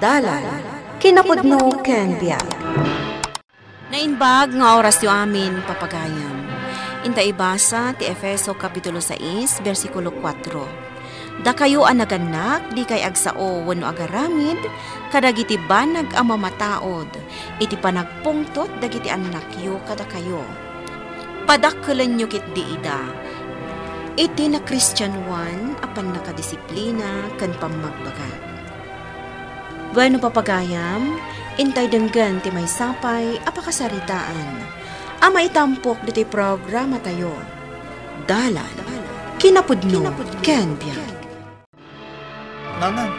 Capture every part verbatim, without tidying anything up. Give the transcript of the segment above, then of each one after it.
Dalan, kinapudno ken biag. Naimbag nga orasyo amin, papagayam. Inta ibasa ti Efeso Kapitulo sais, bersikulo kuatro. Dakayo a nagannak, dikay agsao wenno agaramid kadagiti banag a mamataud iti panagpungtot dagiti annakyo kadakayo. Padakkelenyo ketdi ida iti nakristianoan a pannakadisiplina ken pammagbaga. Wenno, papagayam, intay denggen ti maysa pay a pakasaritaan a maitampok ditoy programatayo. Dalan, kinapudno, ken biag. Nanang,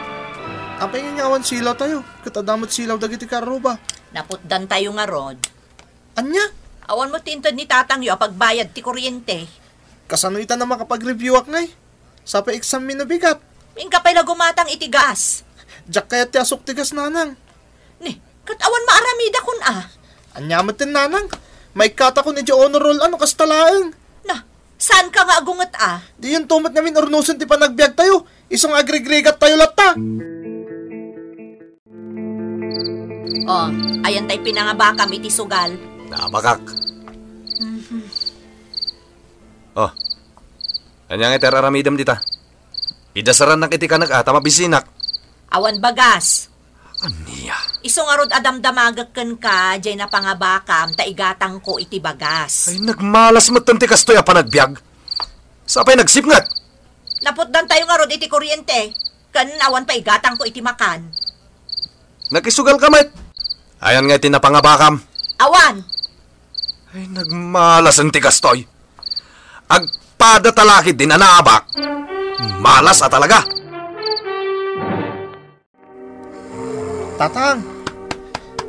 apay nga awan silawtayo? Ket adda met silaw dagiti karruba. Naputdantayo ngarud. Ania? Awan met ti inted ni tatangyo a pagbayad ti kuryente. Kasano ita a makapag-review-ak ngay? Sapay exam-mi no bigat. Inka pay la gumatang iti gas. Diak kayat ti asuk ti gas, nanang. Ni, ket awan maaramidakon a. Ania met ten, nanang? Maikkatakon iti honor roll-a no kasta laeng. Na, saanka nga agunget a? Diyon to met ngamin urnosen ti panagbiagtayo. Isu nga agrigrigattayo latta. O, ayan tay pinangabakam iti sugal. Naabakak. Mhm. O, ania nga ti ar-aramidem dita? Idasarannak iti kanek a ta mabisinak. Awan bagas. Ania? Isu ngarud a damdamagek kenka, diay napangabakam, ta igatangko iti bagas. Ay, nagmalas metten ti kastoy a panagbiag. Sapay nagsipnget. Naputdantayo ngarud iti kuryente. Ken awan pay igatangko iti makan. Nakisugal ka met. Ayan nga iti napangabakam. Awan. Ay, nagmalasen ti kastoy. Agpada talakid din a naabak. Malas a talaga. Tatang!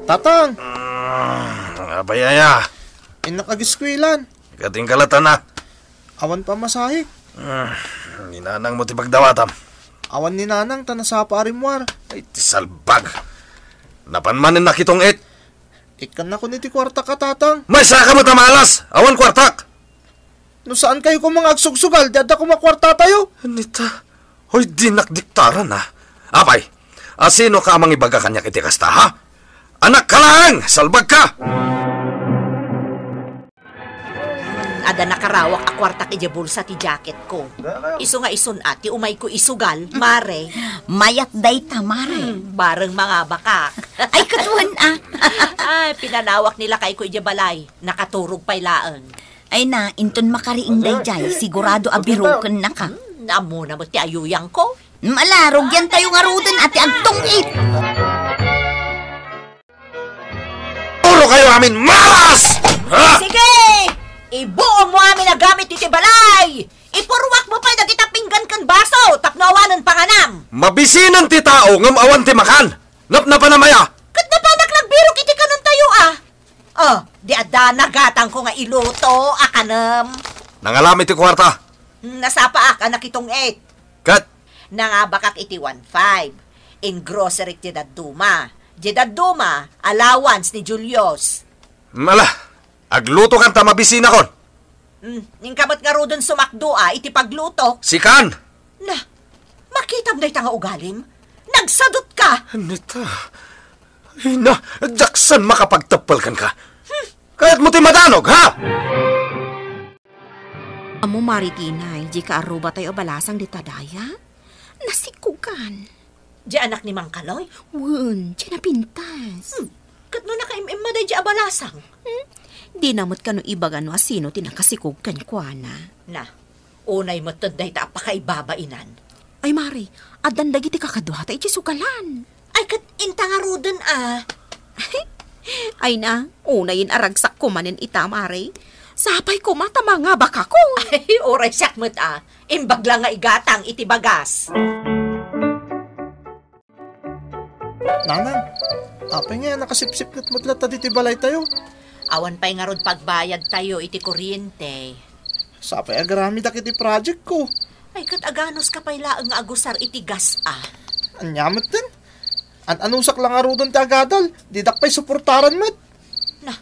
Tatang! Ah, apay aya? Innak agiskuelan. Kating kalatana. Awan pamasahe. Ah, ni nanang mo ti pagdawatam. Awan ni nanang ta nasapa a rimmuar. Ay, ti salbag. Napan manen nakitong-it. Ikkannakon iti kuartak a, tatang. Maysaka met a malas. Awan kuartak. No saankayo koma nga agsugsugal, di adda koma kuartatayo. Anita? Hoy, dinak diktaran, a. Apay, asino ka a mangibaga kaniak iti kasta, ha? Anak ka laeng! Salbag ka! Adda nakarawak a kuartak idiay bulsa ti jacketko. Isu nga isun a ti umayko isugal, mare. Mayat dayta, mare. Hmm, bareng mangabakak. Ay, katuen a. Ay, pinanawak ni lakayko idiay balay. Nakaturog pay laeng. Ay na, inton makariing daydiay, sigurado a birukennaka. Hmm, ammona met ti ayuyangko. Ala, rugiantayo ngaruden a ti agtungit. Puro kayo amin malas! Ha? Sige! Ibuong mo amin a gamit iti balay! Ipurruak mo pay dagita pinggan ken baso tapno awanen panganam. Mabisinan ti tao ngem awan ti makan. Napnapanam aya? Ket napanak nagbirok iti kanentayo a. O, di adda nagatangko nga iluto a kanem. Nangalam iti kuarta. Hmm, nasapaak a nakitong-it. Ket? Nangabakak iti one five. Ingroceryk ti dadduma. Di dadduma, allowance ni Julius. Mala, agluto kan ta mabisinakon. Hmm, inka met ngaruden sumakdo a iti pagluto. Sikan! Na, makitam dayta nga ugalim? Nagsadutka! Anita, ina, diaksan makapagteppel kenka. Hmm. Kayatmo ti madanog, ha? Ammo, Mari Tinay, di kaarrubatayo a balasang dita daya? Nasikugan. Di anak ni Mang Kaloy? Wen, di napintas. Hmm. Ket no nakaim-immaday di abalasang? Hmm? Di na met kano ibaga no asino ti nakasikog kenkuana. Na, unay met dayta a pakaibabainan. Ay, Mari, addan dagiti kakaduata iti sugalan. Ay, ket inta ngaruden a. Ay na, unayen a ragsak kumanen ita, Mari. Sapay koma ta mangabakakon. Ay, uray siak met a. Imbag la nga igatang iti bagas. Nanang, apay nga nakasipsipnget met latta ditoy balaytayo? Awan pay ngarud pagbayadtayo iti kuryente. Sapay agaramidak iti projectko. Ay, ket aganuska pay laeng nga agusar iti gas a. Ania metten? An-anusak la ngaruden ti agadal, didak pay suportaran met. Na,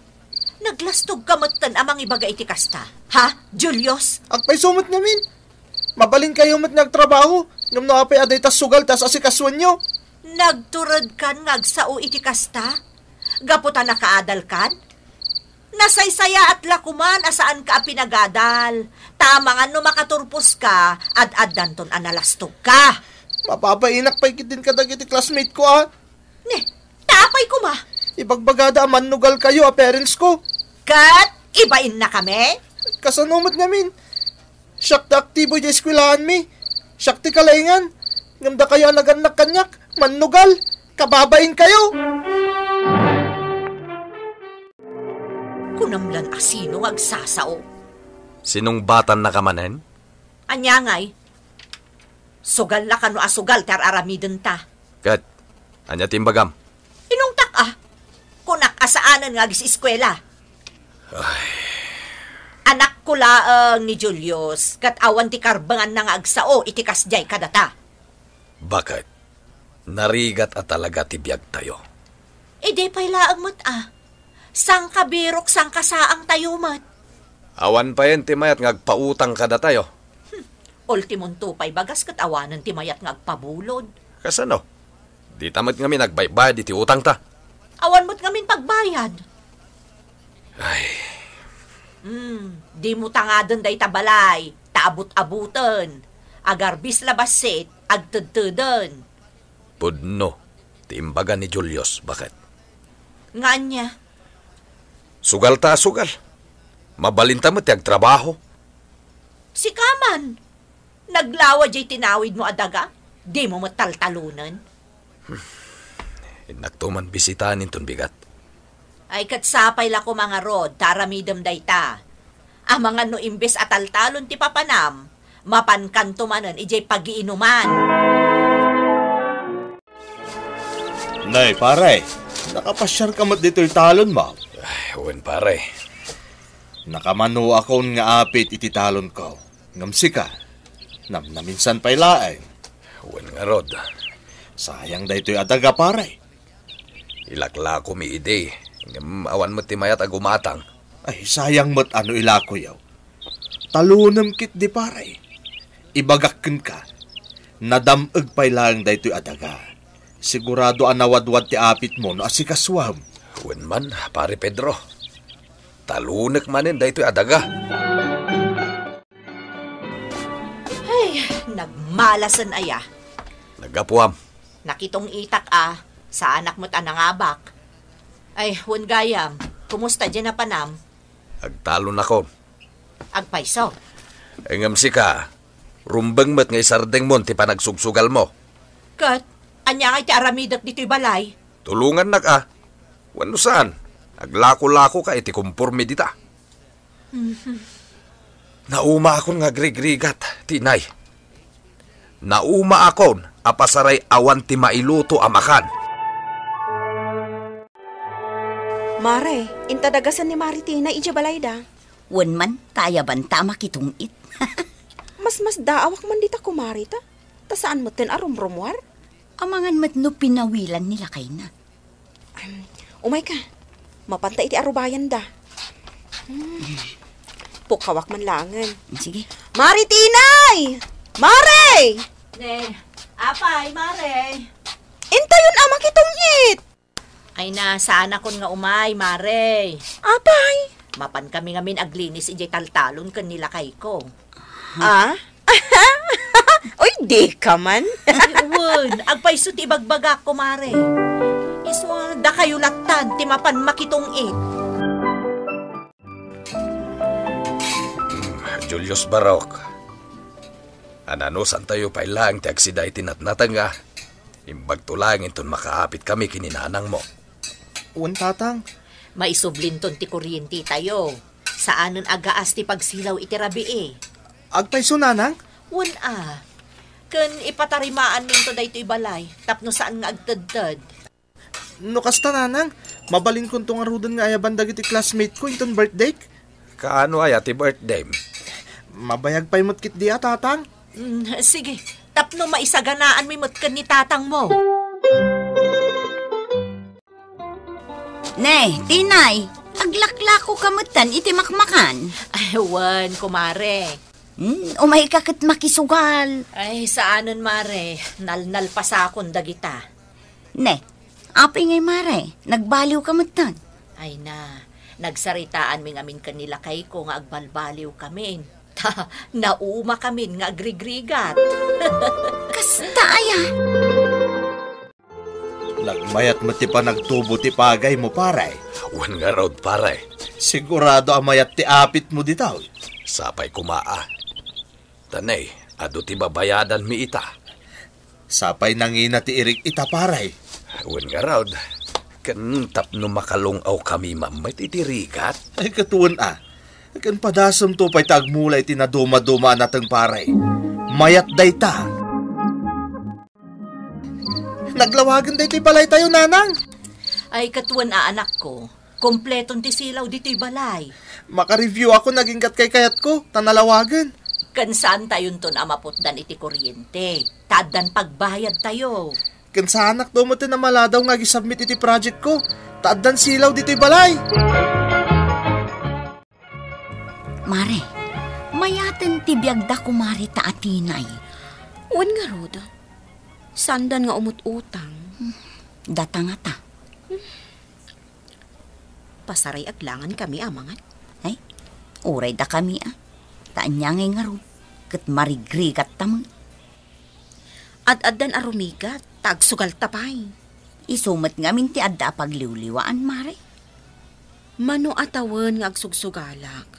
naglastogka metten a mangibaga iti kasta. Ha, Julius? Agpayso met ngamin. Mabalinkayo met nga agtrabaho, ngem no apay a dayta sugal ti as-asikasuenyo. Nagturedkan nga agsao iti kasta? Gapu ta nakaadalkan? Nasaysayaat la koman a saanka a pinagadal. Ta amangan no makaturposka, ad-addanton a nalastogka. Mababainak pay ketdin kadagiti classmate ko, a. Ne, ta apay koma? Ibagbagada a mannugalkayo a parents ko. Ket ibainnakami? Kasano met ngamin? Siak ti aktibo idiay eskuelaanmi. Siak ti kalaingan. Ngem dakayo a nagannak kaniak, mannugal. Kababainkayo. Kunam lan a sino nga agsasao? Sinungbatannaka manen? Ania ngay? Sugal la kano a sugal ti ar-aramidenta. Ket, ania ti imbagam? Inungtak a. Kunak a saanen nga agiseskuela. Ay. Anakko laeng ni Julius, ket awan ti karbenganna nga agsao iti kasdiay kadata. Baket, narigat a talaga ti biagtayo. Idi pay laeng met a. Sangkabirok, sangkasaangtayo met. Awan payen ti mayat nga agpautang kadatayo. Hmm. Ultimonto pay bagas ket awanen ti mayat nga agpabulod. Kasano? Dita met ngamin agbaybayad iti utangta. Awan met ngamin pagbayad. Ay. Hmm, dimo tangaden dayta balay, ta abut-abuten. Agarbis la bassit, agtedteden. Pudno ti imbaga ni Julius, baket. Nga ania? Sugalta a sugal. Mabalinta met ti agtrabaho. Sika man, naglawa diay tinawidmo a daga, dimo met taltalonen. Innakto man bisitaen inton bigat. Ay, ket sapay la koma ngarud ta aramidem dayta. Amangan no imbes a taltalon ti papanam, mapankanto manen idiay pagiinuman. Nay, pare, nakapasiarka met ditoy talonmo? Ay, wen, pare. Nakamanoakon nga apit iti talonko. Ngem sika, namnaminsan pay laeng. Wen ngarud. Sayang daytoy a daga, pare. Ilaklakomi idi, ngem awan met ti mayat a gumatang. Ay, sayang met a no ilakoyo. Talonem ketdi, pare. Ibagak kenka, nadam-eg pay laeng daytoy a daga. Sigurado a nawadwad ti apitmo no asikasuem. Wen man, Pare Pedro. Talonek manen daytoy a daga. Ay, nagmalasen aya. Naggapuam. Nakitong-itak a, saanak met a nangabak. Ay, wen gayam, kumusta diay napanam? Agtalonakon. Agpayso. Ngem sika, rumbeng met nga isardengmon ti panagsugsugalmo. Ket, ania ngay ti aramidek ditoy balay? Tulongannak a. Wenno saan, aglako-lakoka iti komporme dita. Mhm. Naumaakon nga agrigrigat, Tinay. Naumaakon a pasaray awan ti mailuto a makan. Mare, inta dagasen ni Mare Tinay idiay balayda. Wen man, ta ayabanta a makitong-it. Masmasdaawak man dita, kumare, ta, ta saan metten a rumrumuar. Amangan met no pinawilan ni lakayna. Em, umayka. Mapanta iti arubayanda. Hmm. Pukkawak man laengen. Sige. Mare Tinay! Mare! Ne, apay, Mare? Intayon a makitong-it! Ay na, saanakon nga umay, Mare. Apay? Mapan kami ngamin aglinis idiay taltalon ken ni lakayko. Ah? Uy, di ka man. Ay, wen, agpayso ti ibagbagak, kumare. Isu a, dakayo lattan ti mapan makitong-it. Julius Barok, ananusantayo pay laeng ti agsida iti natnateng a. Imbagto laeng inton makaapit kami ken ni nanangmo. Wen, Tatang. Maisublinton ti kuryentetayo. Saanen a gaas ti pagsilaw iti rabii. Agpayso, Nanang? Wen a. Ken ipatarimaanminto daytoy balay tapno saan nga agtedted. No kasta, Nanang, mabalinkonto ngaruden nga ayaban dagiti classmate ko inton birthdayk. Kaano aya ti birthdayem? Mabayag pay met ketdi a, Tatang. Mm, sige, tapno maisaganaanmi met ken ni tatangmo. Ne, Tinay, aglaklakoka metten iti makmakan. Ay, wen, kumare. Hmm, umayka ket makisugal. Ay, saanen, mare. Nalnalpasakon dagita. Ne, apay ngay, Mare? Nagbaliw ka metten? Ay na, nagsaritaan mi ngamin ken ni lakayko nga agbalbaliw kamin. Ta, nauma kamin nga agrigrigat. Kasta aya? Nagmayat met ti panagtubo ti pagaymo, pare. Wen ngarud, pare. Sigurado a mayat ti apitmo ditoy. Sapay koma a. Ta ne, adu ti babayadanmi ita. Sapay nangina ti irik ita, pare. Wen ngarud, ken tapno makalung-awkami met iti rigat. Ay, ket wen a. Ken padasemto pay ta agmula iti nadumaduma a nateng, pare. Mayat dayta. Naglawagen daytoy balaytayo, nanang. Ay, ket wen a, anakko. Kompleton ti silaw ditoy balay. Maka-review ako, naginggat kaykayatko, ta nalawagen. Ken saantayonton a maputdan iti kuryente, ta addan pagbayadtayo. Ken saanak to met ti namaladaw nga agisubmit iti project ko, ta addan silaw ditoy balay. Mare, mayaten ti biagda, kumare, ta atinay. Wen ngarud, saandan nga umut-utang. Datangata. Pasaray aglangan kami a mangan. Ay, uray dakami a. Ta ania ngay ngarud, ket marigrigat ta met. Ad-addan a rumigat, ta agsugal ta pay. Isu met ngamin ti adda a pagliwliwaan, Mare. Mano a tawen nga agsugsugalak,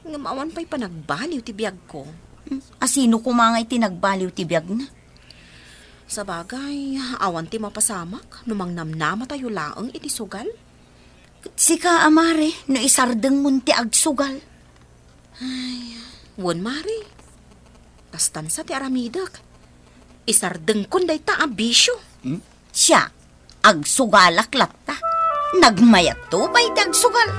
ngem awan pay panagbaliw ti biagko. Hmm, a sino koma ngay ti nagbaliw ti biagna? Sabagay, awan ti mapasamak no mangnamnamatayo laeng iti sugal. Sika a, Mare, no isardengmon ti agsugal. Ay, wen, Mare. Kastan sa ti aramidek. Isardengkon dayta a bisio. Hmm? Siak, agsugalak latta. Nagmayatto pay ti agsugal.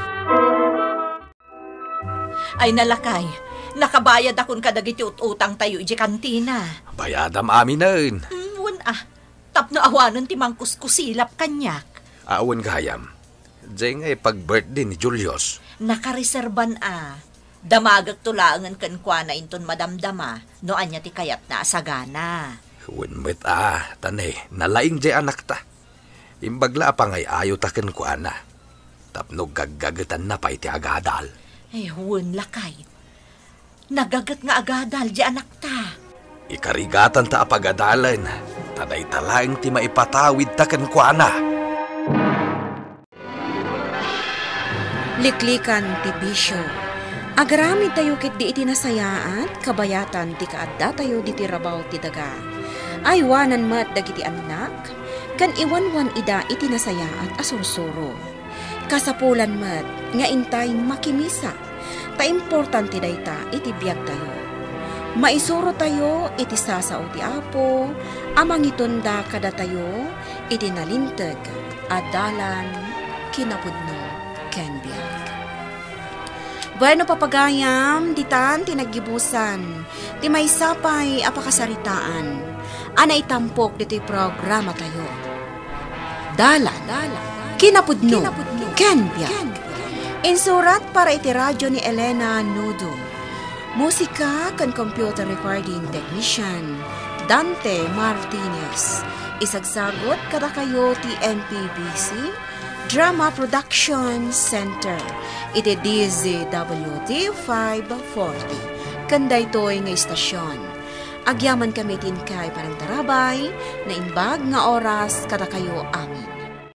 Ay, nalakay, nakabayadakon kadagiti ut-utangtayo idiay kantina. Bayadam aminen. Hmm, wen a. Tapno awanen ti mangkuskusilap kaniak. Awan gayam. Diay nga ipag-birthday ni Julius. Nakareserban a. Damagekto laengen kenkuana inton madamdama no ania ti kayatna a sagana. Wen met a, ta ne, nalaing diay anakta. Imbag la a pangay-ayota kenkuana. Tapno gaggagetanna pay ti agadal. Ay, wen, lakay. Nagaget nga agadal diay anakta. Ikarigatanta a pagadalen, ta dayta laeng ti maipatawidta kenkuana. Liklikan ti bisio. Agaramidtayo ketdi iti nasayaat, kabayatan ti kaaddatayo ditoy rabaw ti daga. Aywanan met dagiti annak, ken iwanwan ida iti nasayaat a sursuro. Kasapulan met nga intay makimisa, ta importante dayta iti biagtayo. Maisurotayo iti sasao ti Apo a mangitonda kadatayo iti nalinteg a dalan, kinapudno, ken biag. Bueno, papagayam, ditan ti naggibusan ti maysa pay a pakasaritaan a naitampok ditoy programatayo. Dalan, kinapudno, ken biag. Insurat para iti radyo ni Elena Nudo. Musika ken computer recording technician, Dante Martinez. Isagsagut kadakayo ti N P B C Drama Production Center iti D Z W T five forty. Ken daytoy nga istasyon, agyaman kami ti inkay panangtarabay, naimbag nga oras kadakayo amin.